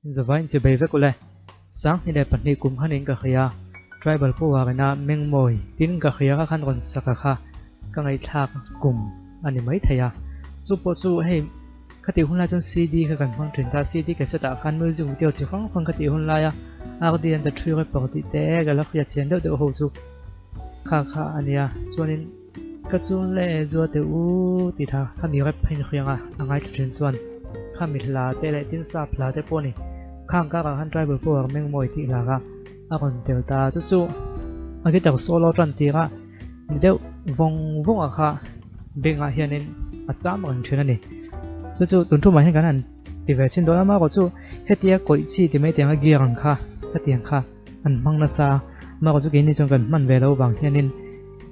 Zavain chibei vek ule. 2002 kum khanin ka hria tribal power ina mengmawi tin ka hria kha khan rawn saka kha ka ngaihthlak kum a ni mai thei a. Chu pawh chu hei khati hun lai chuan CD kha kan hmang thin ta, CD cassette ah khan music video chi hrang hrang khati hun laia RD and the Three Rapper tih te ka la hriat chian deuh deuh ho chu kha kha a nia. Chuanin ka chun leh zua teh u tih tha kha mi rap phei hriang a, a ngaithla thin chuan kha mi hla te leh tin sap hla te pawh a ni. Khang karah khan tribal power mengmawi tih hla kha a rawn tel ta chu chu a guitar solo tan tir a ni deuh vawng vawng a kha bengah hianin a cham reng thin a ni. Chu chu tun thumah hian kan han ti ve chin dawn a marawh chu hetia kawih chi ti mai tianga gear ang kha hetiang kha an hmang nasa a marawh chu keini chuan kan hman ve lo vang hianin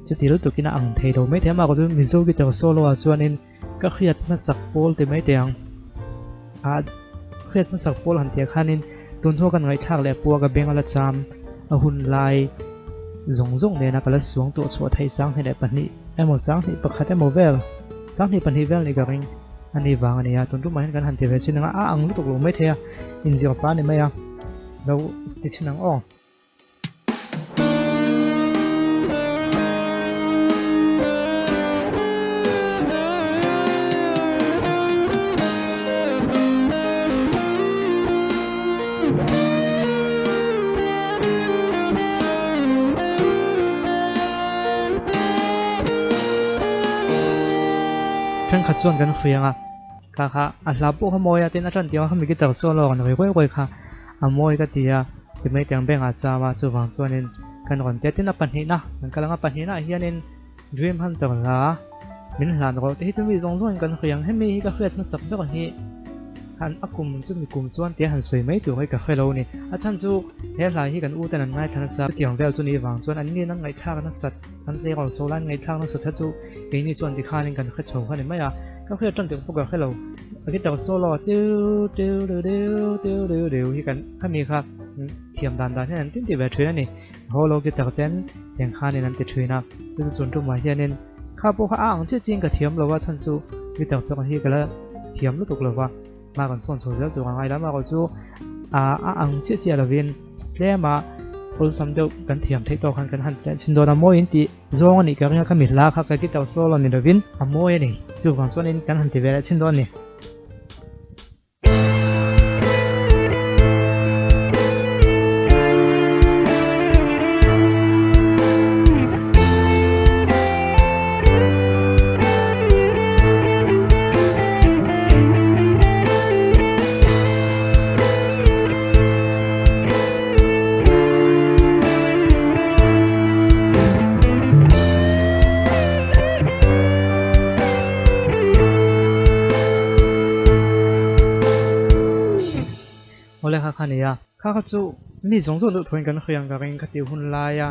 chuti lutukin a ang thei lo mai thei a marawh chu Mizo guitar solo ah chuanin Ka hriat hmasak pawl ti mai teh ang. A hriat hmasak pawl han tih ah khanin tun hnu a kan ngaihthlak leh pawh a ka beng a la cham a hun lai zawng zawng nena ka la suang tawh chhuah theih 22 emaw 21 emaw vel 22 vel nih ka ring a ni vang a ni a tun tumah hian kan han ti ve chin ang a a ang lutuk lo mai thei a inzir pa ni mai a lo ti chin ang aw. Thenkhat chuan kan hriang a, kha kha a hla pawh kha mawi a tin a tan tirh a khami guitar solo ang ri ruai ruai kha a mawi ka ti a ti mai tiang bengah cham a chuvang chuanin kan rawn tia tin a pahnihna kan kal ang a pahnihna ah hianin Dream Hunter hla min hlan rawh te hi chu mi zawng zawngin kan hria ang hemi hi ka hriat hmasak ber hi han a kum chu mi kum chuan tia han sawi mai tur hi ka hre lo a ni a chhan chu he hla hi kan u ten an ngaithla nasa chutiang vel chu ni vang chuan an nin an ngaihthlak nasat an tleirawl chho lai an ngaihthlak nasat kha chu keini chuan tikhanin kan hre chho kha ni mai a. Ka hriat tan tirh pawh ka hre lo. A guitar solo tiu tiu riu riu tiu riu riu hi kan khami kha thiam dan dan hian an tin ti ve thin a ni. Holo guitar ten eng khanin an ti thin a. Chu chu chun tumah hianin kha pawh kha a ang chiah chiah in ka thiam lo a chhan chu guitar pawh hi ka la thiam lutuk lo va. Hma kan sawn chho zel tur a ngai lo amaherawh chu a ang chiah chiah lovin tlem a awlsam deuh kan thiam theih tawk khan kan han chhin dawn a mawi in tih Zawng a nih ka ring a, khami hla kha ka guitar solo ni lovin a mawi a ni. Chuvang chuanin kan han ti ve leh chhin dawn a ni. Awle kha kha nia. Kha kha chu mi zawng zawng deuh thuin kan hria ang ka ring kha tih hun laia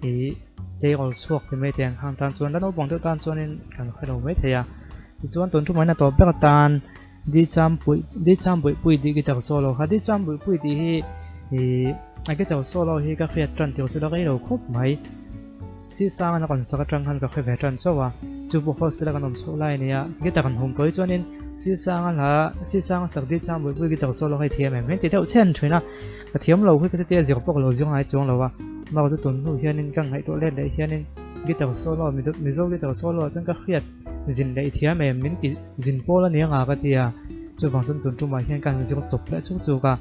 ih tleirawl chhuak ti mai teh ang khang tan chuan la naupang deuh tan chuanin kan hre lo mai thei a. Tichuan tun thu maina tawp ber atan Di cham pui di cham buih pui tih guitar solo kha di cham buih pui tih hi ih a guitar solo hi ka hriat tan tir chu la rei lo khawp mai si sang an a rawn sak atang khan ka hre ve tan chauh a chu pawh hostel a kan awm chhoh lai a nia guitar an hum tawh hi chuanin si sang a hla si sang a sak di cham buih pui guitar solo kha i thiam em em ti deuh chhen thin a ka thiam lo hi ka ti a zir pawh ka lo zir ngai chuang lo a amaherawhchu chu tun hnu hianin ka ngaihtuah let leh hianin guitar solo mizo guitar solo ah chuan ka hriat Zin leh i thiam em? Min ti zin pawl a nia nga ka ti a, chuvang chuan tun tumah hian kan zir chawp leh chuk chuk a,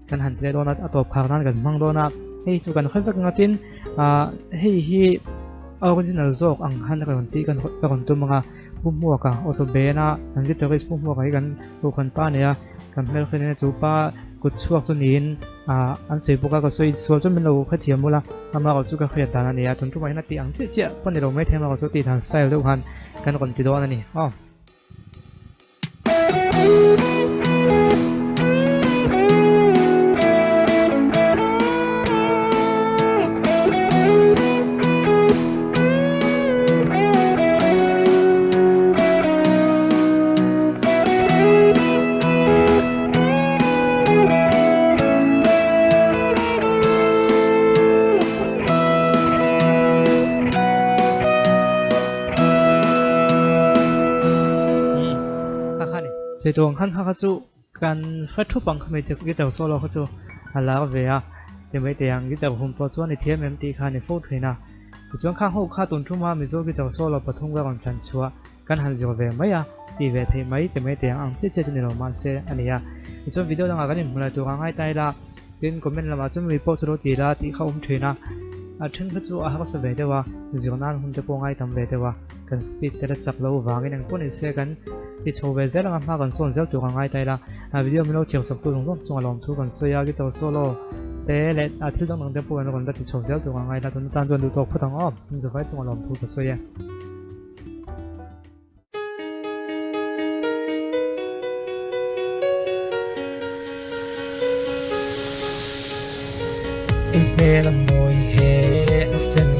kan han ti leh dawn a, a tawp khar nan kan hmang dawn a, hei chu kan hre vek ngatin ah hei hi original zawk ang khan ka rawn tih ka rawn tum ang a, Pu Hmuaka auto band a kan guitarist Pu Hmuaka hi kan ruhkhan pa a nei a, kan hmelhriat nen chu pa kut chhuak chu niin ah an sawi bawk a, ka sawi sual chu min lo hrethiam ula, amaherawh chu ka hriat dan a ni a, tun tumah hian a tih ang chiah chiah pawh ni lo maithei amaherawh chu tih dan style deuh khan kan rawn ti dawn a ni aw. Sei tawng khan kha kha chu. Kan hre thup ang khami te guitar solo kha chu a lar ve a, ti mai thei ang guitar hum pawh chuan i thiam em tih kha a ni fo thin a. Tichuan khang ho kha tun thuma Mizo guitar solo pathum ka rawn thlan chhuah kan han zir ve mai a, tih ve theih mai ti mai thei ang ang chiah chiah chu ni lo mahse a ni a. Tichuan video dangah kan inhmu leh tur a ngai ta ila, tin comment lamah chuan mi pawh chu lo ti la tih kha awm thin a, a then kha chu a harsa ve deuh a, zir nan hun te pawh ngai tam ve deuh a. Kan speed te la chak lo vangin engpawh ni se kan ti chho ve zel ang a, hma kan sawn zel tur ka ngai ta ila. A video min lo thiam sak tu zawng zawng chunga lawmthu kan sawi a, guitar solo te leh a thil dang dang te pawh kan rawn la ti chho zel tur ka ngai ila, tuna tan chuan duh tawk phawt ang aw, in zavai chunga lawmthu ka sawi e. I hmel a mawi he a sen.